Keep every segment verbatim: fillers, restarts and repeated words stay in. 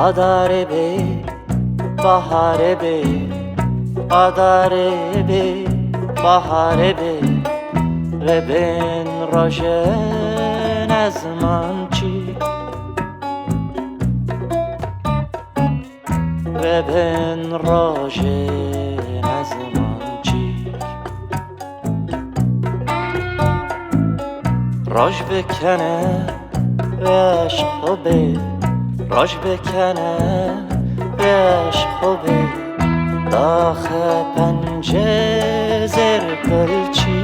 Adarê bê, baharê bê, adarê bê, baharê bê, vê bên rojê ne ziman çi. Vê bên rojê ne ziman çi. Roj bikene vê eşq xwe bê, roj bikene vê eşq xwe bê, daxe pencê zêr kulçî.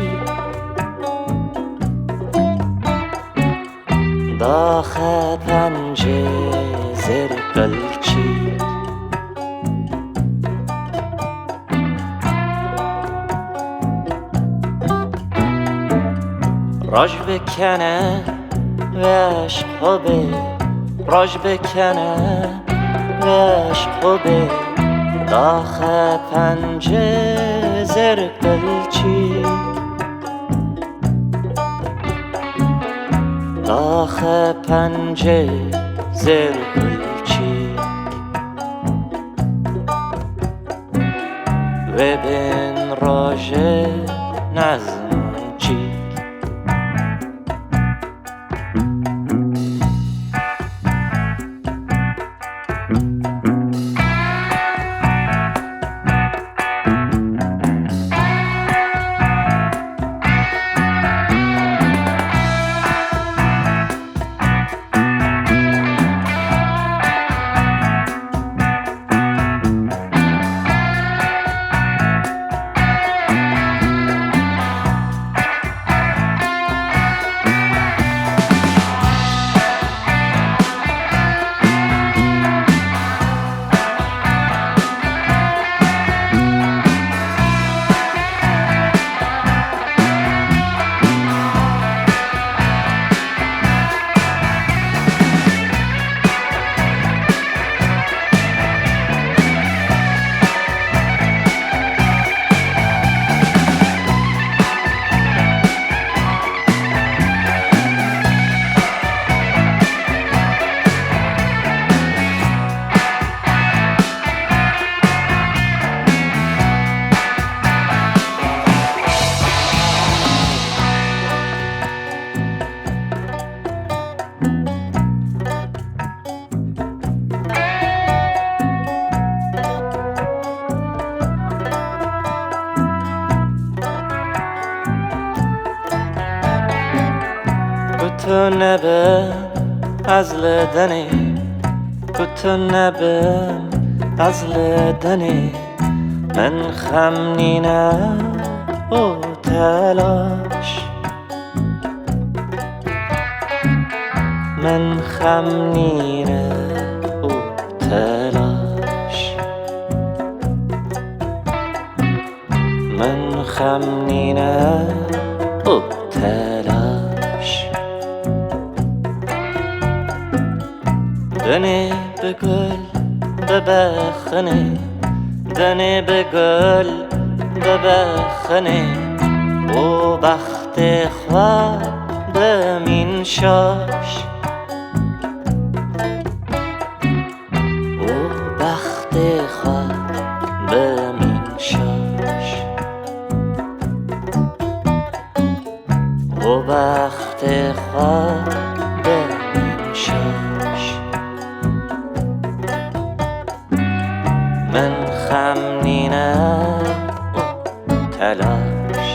Daxe pencê zêr qilçî. Roj bikene vê eşq xwe bê, roj bikene vê eşq xwe bê, daxe pencê zêr qilçî. Daxe pencê zêr kulçî. Vê bên rojê ne ziman çi. Ku tu nebî ez li denê, ku tu nebî ez li denê, min xem nîne û telaş. Min xem nîne û telaş. Min xem nîne û telaş. Dinê bi gul bibe xinê, dinê bi gul bibe xinê û bextê xwe bimîn şaş. Û bextê xwe bimîn şaş. Û bextê xwe bimîn şaş. Min xem nîne û telaş.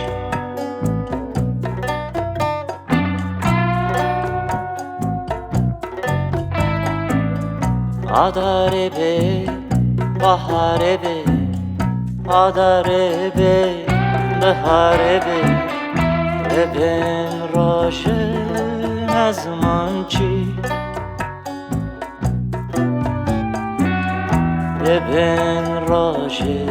Adarê bê, baharê bê, adarê bê, Harê bi, bi bên rojê, ez man çî. Bi bên rojê,